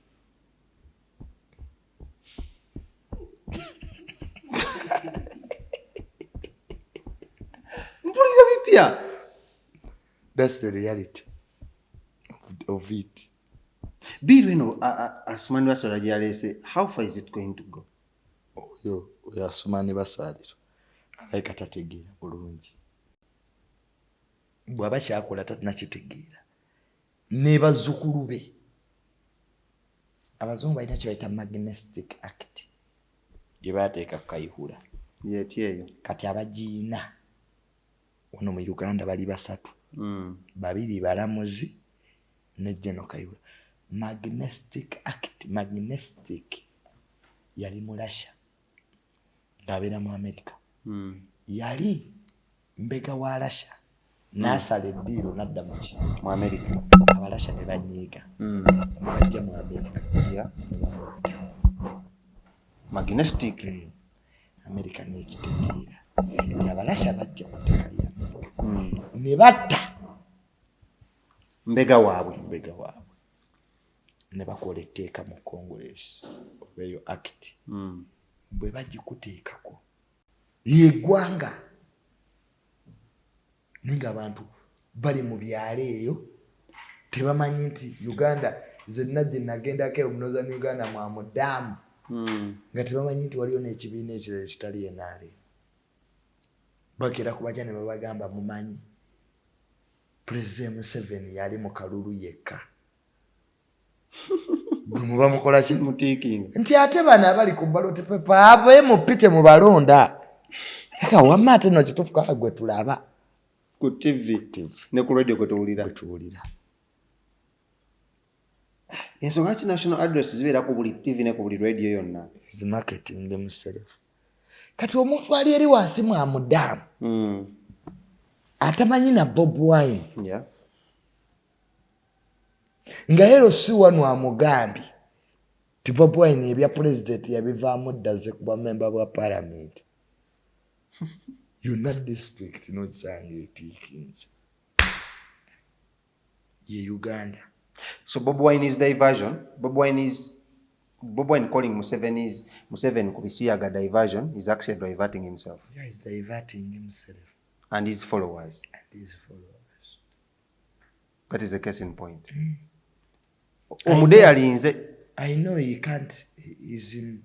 [SPEAKER 2] Mpulira bipya.
[SPEAKER 1] That's the reality of it.
[SPEAKER 2] Bill eno Asuman Basalirwa gyaleese, how far is it going to go?
[SPEAKER 1] Oyo Asuman Basalirwa alabika tategeera bulungi. Bw'aba kyakola tatinakitegeera ne bazzukulu be. Abazungu balina kye bayita Magnitsky Act gye baateeka ku Kayihura.
[SPEAKER 2] Yeti eyo.
[SPEAKER 1] Kati abagiina wano mu Uganda bali basatu. Babiri balamuzi ne General Kayihura. Magnitsky Act, Magnitsky yali Mulasha ng'abeera mu America. Yali mbega wa Russia, n'asala eddiiro n'adda muki?
[SPEAKER 2] Mu America.
[SPEAKER 1] Abalasha ne banyiiga ne bajja mu America ne bamutta.
[SPEAKER 2] Magnitsky.
[SPEAKER 1] America n'ekitegeera nti Abalasha bajja ku ttaka lya America ne batta
[SPEAKER 2] mbega waabwe.
[SPEAKER 1] Mbega waabwe. Ne bakola etteeka mu Congress oba eyo act. Bwe bagikuteekako yeggwanga, naye nga abantu bali mu byalo eyo tebamanyi nti Uganda zenna gye nagendako eyo mu Northern Uganda mwamudaamu, nga tebamanyi nti waliyo n'ekibiina ekirala ekitali NRM. Bakeera kubaja ne babagamba, "Mumanyi Pulezidenti Museveni yali mu kalulu yekka, bwe muba mukola ki?"
[SPEAKER 2] Mutiikinga.
[SPEAKER 1] Nti ate bano abali ku ballot paper aba MP temubalonda. Eka wamma ate no kituufu kaka gwe tulaba
[SPEAKER 2] ku TV ne ku radio gwe tuwulira.
[SPEAKER 1] Gwe tuwulira.
[SPEAKER 2] Ensonga lwaki national address zibeera ku buli TV ne ku buli radio yonna?
[SPEAKER 1] Is marketing themselves. Kati omuntu ali eri wansi mwamudaamu atamanyi na Bob Wine nga ero si wano amugambye ti Bob Wine ebya pulezidenti yabivaamu ddaze kuba memba bwa palamenti yonna, district nogisanga etiikinze ye Uganda.
[SPEAKER 2] So Bob Wine is diversion. Bob Wine calling Museveni's Museveni ku bisiyaga diversion is actually diverting himself.
[SPEAKER 1] Yeah, he's diverting himself
[SPEAKER 2] and his followers.
[SPEAKER 1] And his followers.
[SPEAKER 2] That is the case in point. Omude yalinze.
[SPEAKER 1] I know he can't, he's in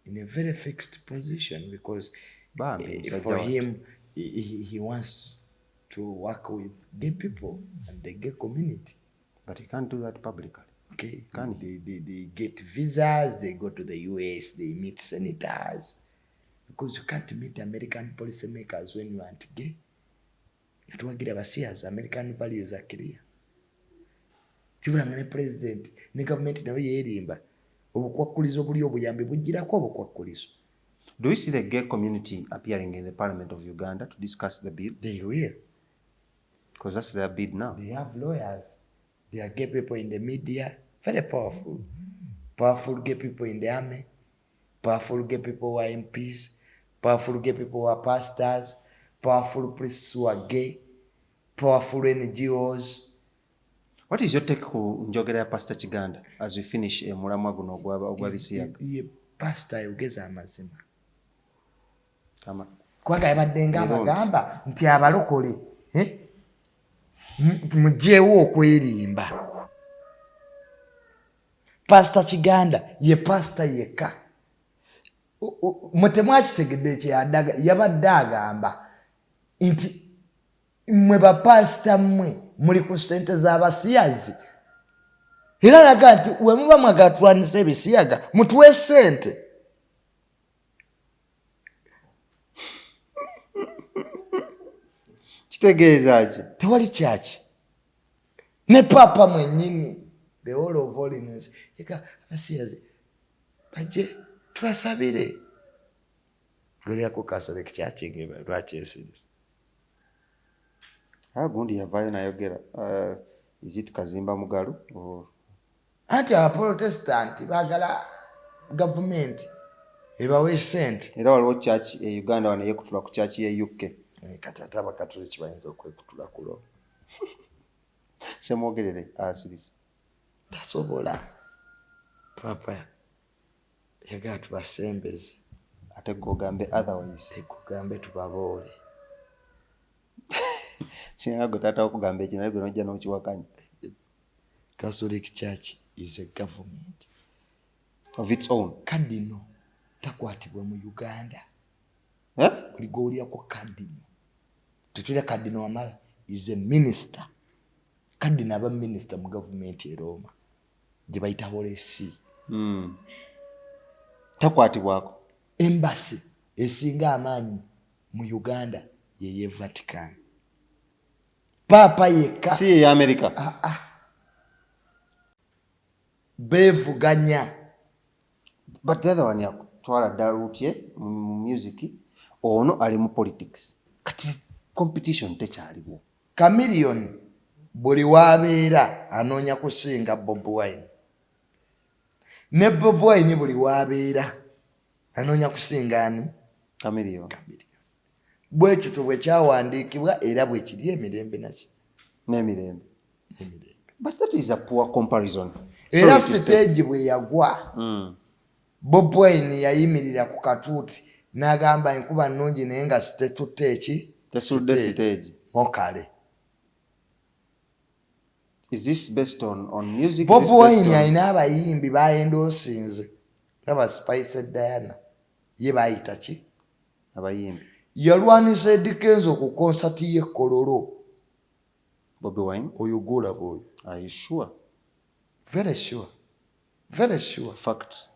[SPEAKER 1] a very fixed position because
[SPEAKER 2] Bambi, musajja
[SPEAKER 1] for
[SPEAKER 2] wattu.
[SPEAKER 1] him, he wants to work with gay people and the gay community.
[SPEAKER 2] But he can't do that publicly.
[SPEAKER 1] Okay,
[SPEAKER 2] Can
[SPEAKER 1] they get visas, they go to the US, they meet senators. Because you can't meet American policymakers when you aren't gay. Tuwagira basiyazi, American values are clear. Kivulanga ne president ne government nayo yeerimba. Obukwakkulizo buli obuyambi bugirako obukwakkulizo.
[SPEAKER 2] Do we see the gay community appearing in the parliament of Uganda to discuss the bill?
[SPEAKER 1] They will.
[SPEAKER 2] Because that's their bid now.
[SPEAKER 1] They have lawyers. There are gay people in the media, very powerful. Powerful gay people in the army, Powerful gay people were MPs, powerful gay people were pastors, powerful priests were gay, powerful NGOs.
[SPEAKER 2] What is your take ku njogera ya Pastor Kiganda as we finish omulamwa guno ogwa bisiyaga?
[SPEAKER 1] Ye pastor ayogeza amazima.
[SPEAKER 2] Kama.
[SPEAKER 1] Kubanga yabadde nga abagamba nti abalokole mugyewo okwerimba. Pastor Kiganda ye pastor yekka. Mwe temwakitegedde ekyeyadaga, yabadde agamba nti mmwe bapasita mmwe muli ku ssente z'abasiyazi. Era alaga nti we muba mwagala tulwanyisa ebisiyaga mutuwe ssente.
[SPEAKER 2] Kitegeeza ki?
[SPEAKER 1] Tewali kyaki. Ne papa mwennyini, the whole of holiness. Eka abasiyazi bajje tubasabire. Golyako Catholic Church ng'eba lwaki esirise?
[SPEAKER 2] Gundi yavaayo n'ayogera. Is it Kazimba Mugalu? Or...
[SPEAKER 1] Anti abaprotestanti baagala gavumenti ebawe ssente.
[SPEAKER 2] Era waliwo church e Uganda wano yeekutula ku church ye UK.
[SPEAKER 1] Kati ate abakatoliki bayinza okwekutula ku Roma.
[SPEAKER 2] Semwogerere asirise.
[SPEAKER 1] Tasobola. Papa yagala tubasembeze.
[SPEAKER 2] Ate gwe ogambe otherwise.
[SPEAKER 1] Tekugambe tubaboole.
[SPEAKER 2] Singa gwe taata okugamba ekyo naye gwe n'ojja n'okiwakanya.
[SPEAKER 1] Catholic Church is a government
[SPEAKER 2] of its own.
[SPEAKER 1] Cardinal takwatibwa mu Uganda.
[SPEAKER 2] Eh?
[SPEAKER 1] Buli gw'owulirako cardinal. Tetulina cardinal Wamala is a minister. Cardinal aba minister mu gavumenti e Roma gye bayita Holy See.
[SPEAKER 2] Takwatibwako.
[SPEAKER 1] Embassy esinga amaanyi mu Uganda ye ye Vatican. Paapa yekka.
[SPEAKER 2] Si ye ya America.
[SPEAKER 1] Ah, ah. Beevuganya.
[SPEAKER 2] But the other one yakutwala ddala lutye mu music, ono ali mu politics. Kati competition tekyaliwo.
[SPEAKER 1] Chameleone buli w'abeera anoonya kusinga Bobi Wine. Ne Bobi Wine buli w'abeera anoonya kusinga ani?
[SPEAKER 2] Chameleone.
[SPEAKER 1] Chameleone. Bwe kityo bwe kyawandiikibwa era bwe kiri emirembe naki?
[SPEAKER 2] N'emirembe.
[SPEAKER 1] N'emirembe.
[SPEAKER 2] But that is a poor comparison.
[SPEAKER 1] Era stage bwe yagwa, Bobi Wine yayimirira ku katuuti n'agamba enkuba nnungi naye nga tetutte eki?
[SPEAKER 2] Tesudde stage.
[SPEAKER 1] Mokale.
[SPEAKER 2] Is this based on music?
[SPEAKER 1] Bobi Wine alina abayimbi baendoosinze nga ba Spice Diana. Ye bayita ki?
[SPEAKER 2] Abayimbi.
[SPEAKER 1] Yalwanisa Eddy Kenzo ku concert y'e Kololo.
[SPEAKER 2] Bobi Wine?
[SPEAKER 1] Oyo gw'olaba oyo.
[SPEAKER 2] Are you sure?
[SPEAKER 1] Very sure. Very sure.
[SPEAKER 2] Facts.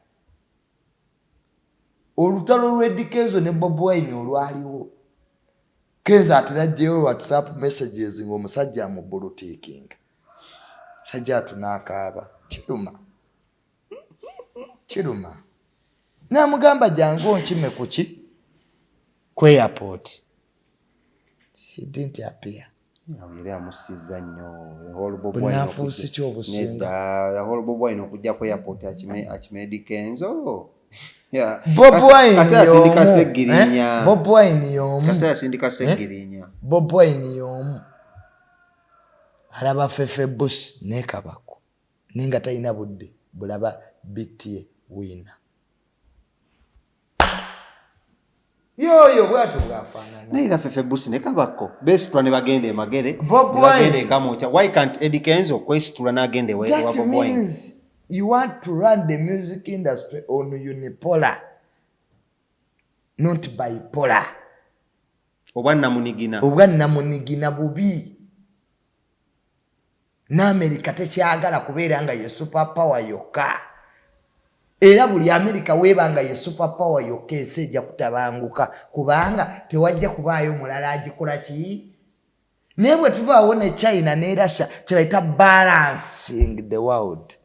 [SPEAKER 1] Olutalo lw'Eddy Kenzo ne Bobi Wine olwaliwo. Kenzo atera aggyeyo WhatsApp messages ng'omusajja amubulutiikinga. Musajja atunaakaaba. Kiruma. Kiruma. N'amugamba jangu onkime ku ki? Ku airport. He didn't appear.
[SPEAKER 2] Era amusizza nnyo.
[SPEAKER 1] Bunnanfuusi ki obusinga?
[SPEAKER 2] Nedda, whole Bobi Wine okujja ku airport akime Eddy Kenzo.
[SPEAKER 1] Bobi Wine
[SPEAKER 2] yasindika Ssegirinya.
[SPEAKER 1] Bobi Wine y'omu.
[SPEAKER 2] Kasita yasindika Ssegirinya.
[SPEAKER 1] Bobi Wine y'omu. Alaba Fefe Busi ne Kabako. Naye nga talina budde bulaba BTA winner. Yoyo bw'atyo bw'afaanana.
[SPEAKER 2] Naye era Fefe Busi ne Kabako beesitula ne bagenda e Magere,
[SPEAKER 1] Bobi
[SPEAKER 2] ne bagenda
[SPEAKER 1] Wine.
[SPEAKER 2] e Kamwokya. Why can't Eddy Kenzo kwesitula n'agenda ewa
[SPEAKER 1] That
[SPEAKER 2] Bobi Wine?
[SPEAKER 1] means you want to run the music industry on unipolar, not bipolar.
[SPEAKER 2] Obwa nnamunigina.
[SPEAKER 1] Obwa nnamunigina bubi. N'Amerika tekyagala kubeera nga ye super power yokka. Era buli Amerika weeba nga ye super power yokka ensi ejja kutabanguka kubanga tewajja kubaayo mulala agikola ki? Naye bwe tubaawo ne China ne Russia kye bayita balancing the world.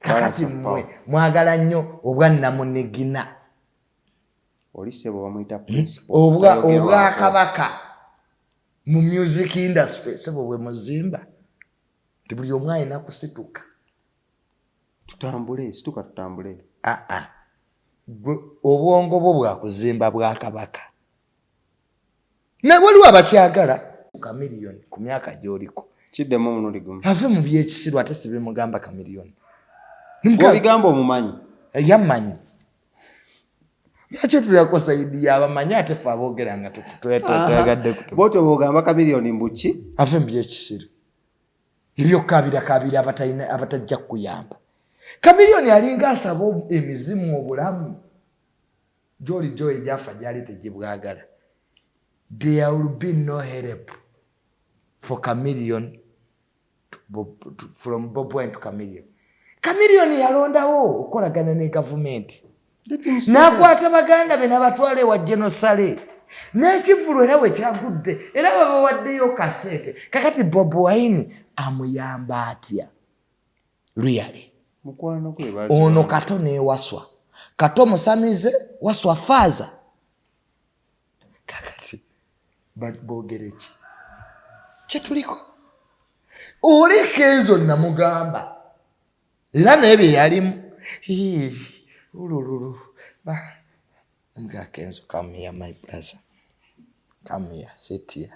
[SPEAKER 1] Kakati mmwe mwagala nnyo obwa nnamunigina.
[SPEAKER 2] Oli ssebo bamuyita principal.
[SPEAKER 1] Obwakabaka mu music industry ssebo bwe muzimba. Nti buli omu alina kusituka.
[SPEAKER 2] Tutambule, situka tutambule.
[SPEAKER 1] Ah ah. Gwe obwongo bwo bwakuzimba bwakabaka, naye waliwo abakyagala Chameleone ku myaka gy'oliko.
[SPEAKER 2] Kiddemu omulundi gumu.
[SPEAKER 1] Ave mu byekisiru, ate sibimugamba Chameleone.
[SPEAKER 2] Gwobigamba omumanyi.
[SPEAKER 1] Yammanyi. Lwaki tulyako side yabamanyi, ate fe aboogera nga twagadde?
[SPEAKER 2] Bwotyo bwogamba Chameleone mbuki?
[SPEAKER 1] Ave mu byekisiru ebyokukabira abatalina, abatajja kukuyamba. Chameleone alinga asaba emizimu obulamu gyoli gyoyo gyafa gyali tegibwagala. There will be no help for Chameleone from Bob Wine to Chameleone. Chameleone yalondawo okukolagana ne gavumenti, n'akwata baganda be n'abatwala ewa Genosale n'ekivulu, era we kyagudde era babawaddeyo kasente. Kakati Bob Wine amuyamba atya really?
[SPEAKER 2] Mukwano gwe.
[SPEAKER 1] Ono Kato newaswa Kato musamize, Waswa faaza. Kakati boogere ki kyetuliko? Oli Kenzo namugamba era naye bye yalimu ulululu. Namugamba, "Kenzo, come here, my brother, come here, sit here."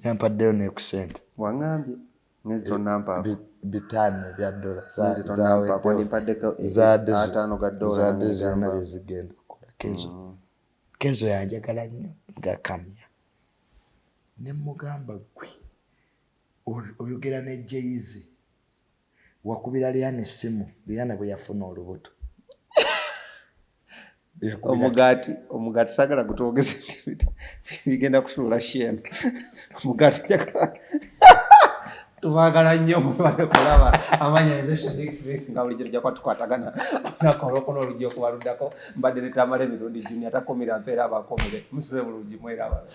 [SPEAKER 1] Yampaddeyo ne ku sente.
[SPEAKER 2] Waŋambye nezitonnampaako.
[SPEAKER 1] 500 ebya dola.
[SPEAKER 2] Nezitonampaako, wandimpadeko 50 ga dola.
[SPEAKER 1] Zadde
[SPEAKER 2] nange
[SPEAKER 1] zirina
[SPEAKER 2] gamba.
[SPEAKER 1] Byezigenda okukola. Kenzo, Kenzo yanjagala nnyo nga kamya ne mugamba, "Gwe oyogera ne Jay-Z, wakubira Rihanna essimu, Rihanna bwe yafuna olubuto."
[SPEAKER 2] Omugaati, omugaati saagala gutwogeze nti bigenda kusuula shame. Omugaati njagala tubaagala nnyo, mwebale kulaba amanya. Nze Shadik Smith, nga bulijjo tujja kuba tukwatagana olunaku olwokuna olujja okuba luddako. Mbadde ne Tamala Emirundi Junior, takumira mpeera abakumire. Musule bulungi, mweraba.